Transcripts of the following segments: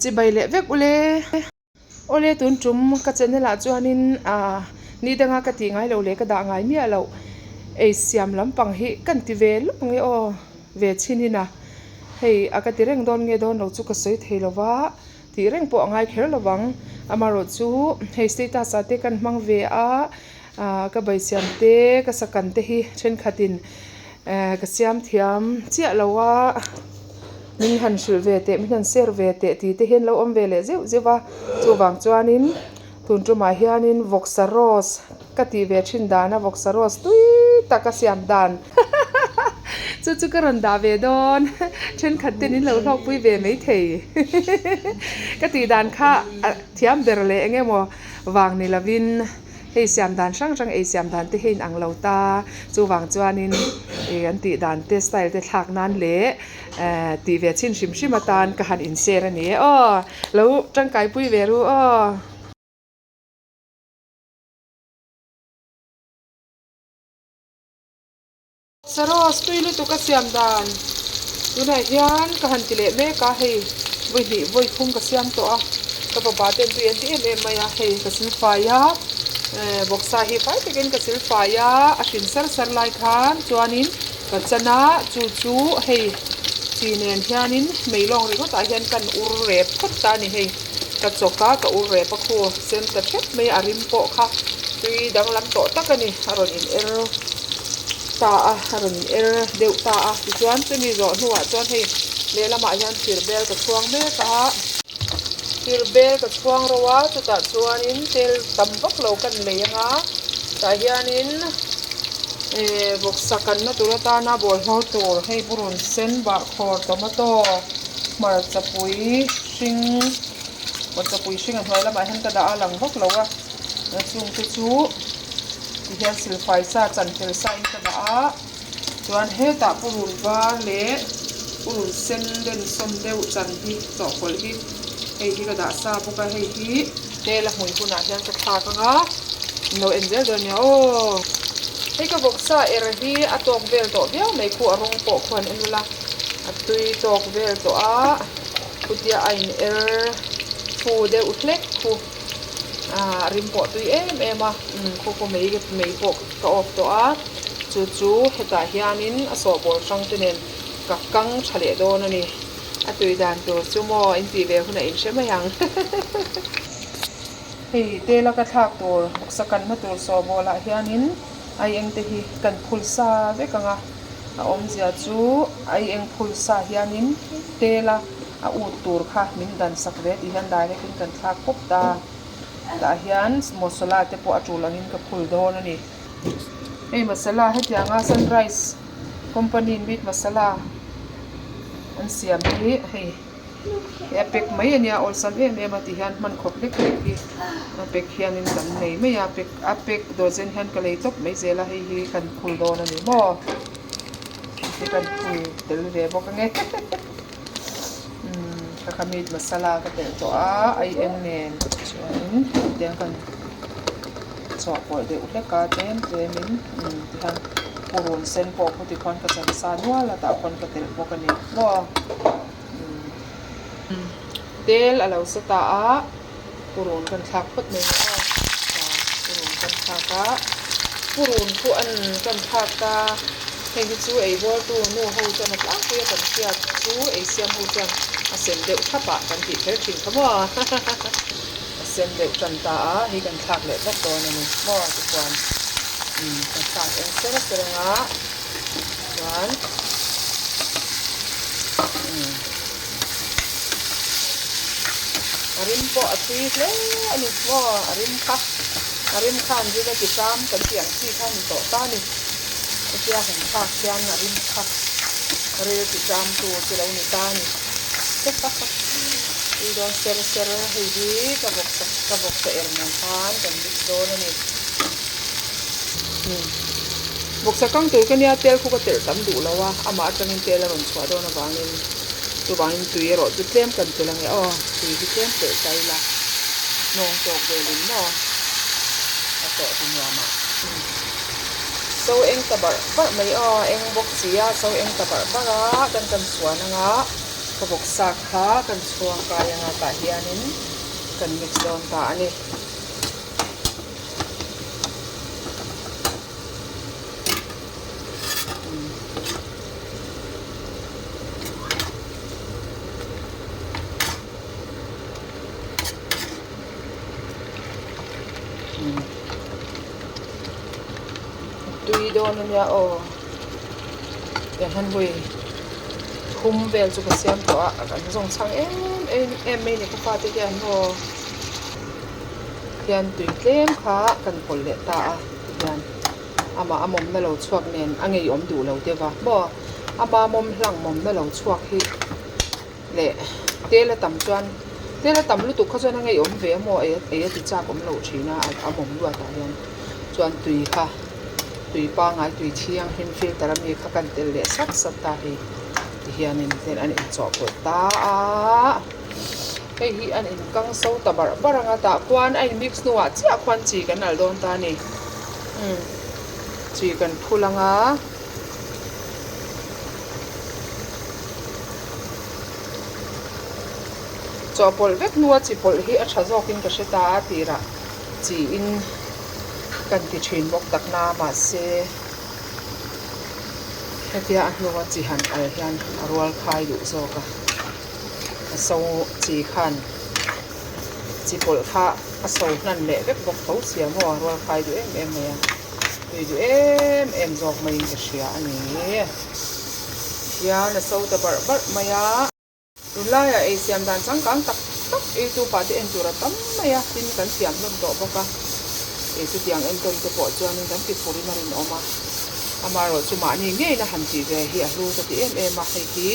Chibai leh vek ule. Awle tun tum ka channel ah chuanin ah ni danga ka tih ngai loh leh ka dah ngai miah loh ei siam lampang hi kan ti ve lawk nge aw ve chhin in a hei a ka ti reng dawn nge dawn lo chu ka sawi thei lo va tih reng pawh a ngai kher lo vang amaherawhchu hei status ah te kan hmang ve a ah ka bai siam te ka sakan te hi thenkhatin eh ka siam thiam chiah lo a. Min han hrilh ve teh, min han share ve teh tih te hian lo awm ve leh zeuh zeuh a, chuvang chuanin tun tumah hianin vawksa rose ka tih ve thin dan a, vawksa rose tui tak a siam dan chu chu ka rawn dah ve dawn thenkhat ten in lo hlawkpui ve maithei ka tih dan kha thiam ber leh eng emaw vang ni lovin. Hei siam dan hrang hrang ei siam dan te hi a inang lo ta, chuvang chuanin ih an tih dan te style te thlak nan leh ehh tih ve chhin hrim hrim atan ka han in share a ni e aw, lo tangkai pui ve ru aw. Saros tui lutuk a siam dan tunah hian ka han ti leh mek a, hei vawi hnih vawi thum ka siam tawh a, ka fapa ten tui an ti em em mai a, hei ka silfai a, eh bawksa hi fai takin ka silfai a, a hrin sar sar lai khan chuanin ka chan a, chu chu hei chi nen hianin mei lawng ringawt ah hian kan ur rep phawt ta a ni hei. Ka chawk a, ka ur rep a khu sen ta hrep mai a, a rim pawh kha tui danglam tawh tak a ni, a rawn in er ta a, a rawn in er deuh ta a, tichuan chumi zawh hnuah chuan hei lehlamah hian thir bel ka chhuang mek a, thir bel ka chhuang ro a, chutah chuanin tel tam vak lo kan lei anga, tah hianin eh vawksa kanna tur atana bawlhlo tur hei purun sen bahkhawr tomato hmarchapui. Hring hmarchapui hring a hnuai lamah hian ka dah a lang vak lo a chung te chu ti hian silfai sa chan fel sa in ka dah a chuan hetah purun var leh purun sen den sawm deuh chan hi chawhpawlh hi hei hi ka dah sa bawk a hei hi tel a hmui hunah hian ka thlak ang a in lo en zel dawn nia aw hei ka vawksa er hi a tawk vel tawh viau mai khu a rawng pawh khuan en ula a tui tawk vel tawh a. Khutia a in er fu deuh hlek khu ah rim pawh tui em em a umm khaw khaw mei mei pawh ka off tawh a chu chu hetah hianin a sawhbawl hrang te nen ka kang tha leh dawn a ni a tui dan tur chu maw in tih ve hunah in hre mai ang hei tela ka thlak tur vawksa kanna tur sawhbawl ah hianin aieng te hi kan phul sa vek ang a. A awmzia chu aieng phul sa hianin tela a ut tur kha min dan sak ve tih hian direct in kan thlak pawp ta. Tah hian masala te pawh a tul angin ka phul dawn a ni. Hei masala hetianga sunrise company in meat masala an siam hi hei. He a pack mai a nia awlsam em em a ti hian hman khawp lek lek hi a pack hianin kan nei mai a pack a pack dozen hian ka lei tawp mai zel a hei hi kan phul dawn a ni maw hei kan phul tel ve bawk ange umm ka kha meat masala ka telh tawh a ai eng nen chuanin tiang kan chhuahpawlh deuh hlek a tlem tlem in umm tihian purun sen pawh khu tikhuan ka chan sa nual a tah khuan ka telh bawk a ni maw. Tel a lo sa ta a, purun kan thlak phawt mai ni aw, purun kan thlak a, purun khu an kan thlak ta, heng hi chu ei bawltu nu ho chuan a tlangpui a kan hriat chu ei siam ho chuan a sen deuh thap ah kan tih kher thin kha maw a sen deuh tan ta a, hei kan thlak leh vak dawn a ni maw tichuan kan thlak eng ser ser anga chuan a rim pawh a tui hle a ni maw a rim kha a rim khan rin a ti ṭam kan tih ang chi kha a ni tawh ta a ni hetia han thlak hian a rim kha ril ti ṭam tur chu lo ni ta a ni tui dawn ser ser hei hi ka vawksa ka vawksa er nen khan kan mix dawn a ni. Vawksa kang tur ka nia tel khu ka telh tam duh lo a, amah atangin tel a rawn chhuah dawn avangin chuvangin tui erawh chu tlem kan telh ange aw, tui hi tlem telh ta ila hnawng tawk velin maw a tawh ti nuam ah. So eng ta barh barh mai aw, eng bawk si a, so eng ta barh barh a, kan kan suan anga. Ka vawksa kha kan chhuang kai anga tah hianin kan mix dawn ta a ni. Tui dawn a nia aw tiang hian vawi thum vel chu ka siam tawh a kan zawng chhang em em em mai a ni ka fate hian maw hian tui tlem kha kan pawlh leh ta a tihian amah a mawmna lo chhuak nen a ngeiawm duh lo deuh a maw ama mawm hlang mawmna lo chhuak hi. Leh tel a tam chuan tel a tam lutuk kha chuan a ngeiawm ve a maw ei ei a ti chak awm loh thin a a mawm luat ah hian chuan tui kha tui pangai tui thianghlim filter a mi kha kan tel leh sat sat ta hei ti hianin ten an inchawhpawlh ta a hei hi an inkang so ta barh barh ang a tah khuan a in mix hnuah chiah khuan chi kan al dawn ta a ni umm chi kan phul ang a. Chawhpawlh vek hnua chi pawlh hi a tha zawkin ka hre ta a tirah chiin kan ti thin bawk tak na mahse hetia a hnua chi han al hian a rual khai duh zawk a a so chi khan chi pawlh kha a so hnan leh vek bawk tho sia maw a rual khai duh em em mai a. Tui duh em em zawk maiin ka hria a ni. Hian a so ta barh barh mai a. Tunlaiah ei siam dan changkang tak tak eitu pah te en tur a tam mai a, tin kan siam hlawm tawh bawk a. Ei chutiang entawn te pawh chuanin kan ti phurin a rinawm a. Amaherawh chu mahni ngeina han tih ve hi a hlu ka ti em em a, hei hi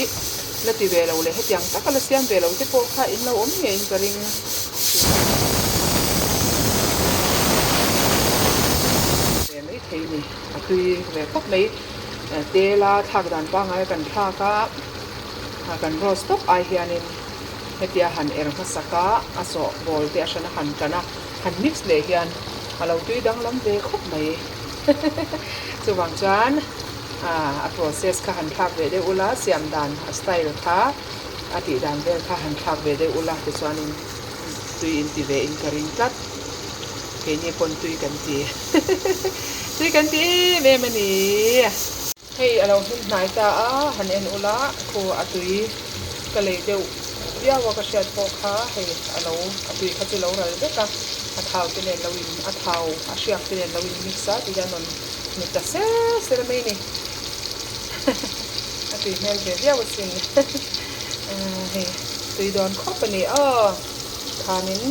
la ti ve lo leh hetiang taka la siam ve lo te pawh kha in lo awm ngeiin ka ring. Ve mai thei ni a tui ve khawp mai tela thlak dan pangngai a kan thlak a kan roast tawp ai hianin hetia han er hmasak a a sawh bawl te a hran a han tan a han mix leh hian a lo tui danglam ve khawp mai chuvang chuan a process kha han thlak ve deuh ula siam dan a style kha. A tih dan vel kha han thlak ve deuh ula tichuanin tui in ti ve in ka ring tlat. Keini pawn tui kan ti tui kan ti em em a ni. Hei a lo hlim hnai ta a, han en ula khu a tui ka lei deuh viau a ka hriat pawh kha hei a lo a tui kha chu lo ral vek a, a thau te nen lo in a thau a hriak te nen lo in mix a ti hian rawn ni ta ser ser mai ni. A tui hmel ve viau asin hei tui dawn khawp a ni aw khanin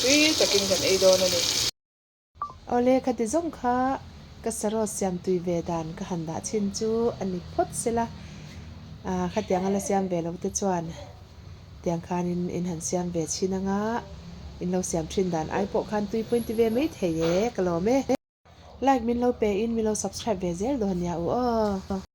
tui takin kan ei dawn a ni. Awle khati zawng kha ka saraw siam tui ve dan ka han dah chhin chu a ni phawt sela khatiang a la siam ve lo te chuan tiang khanin in han siam ve chhin anga in lo siam thin dan ai pawh khan tui pawhin ti ve mai thei e ka lawm e. Like min lo pe in min lo subscribe ve zel dawn nia u aw.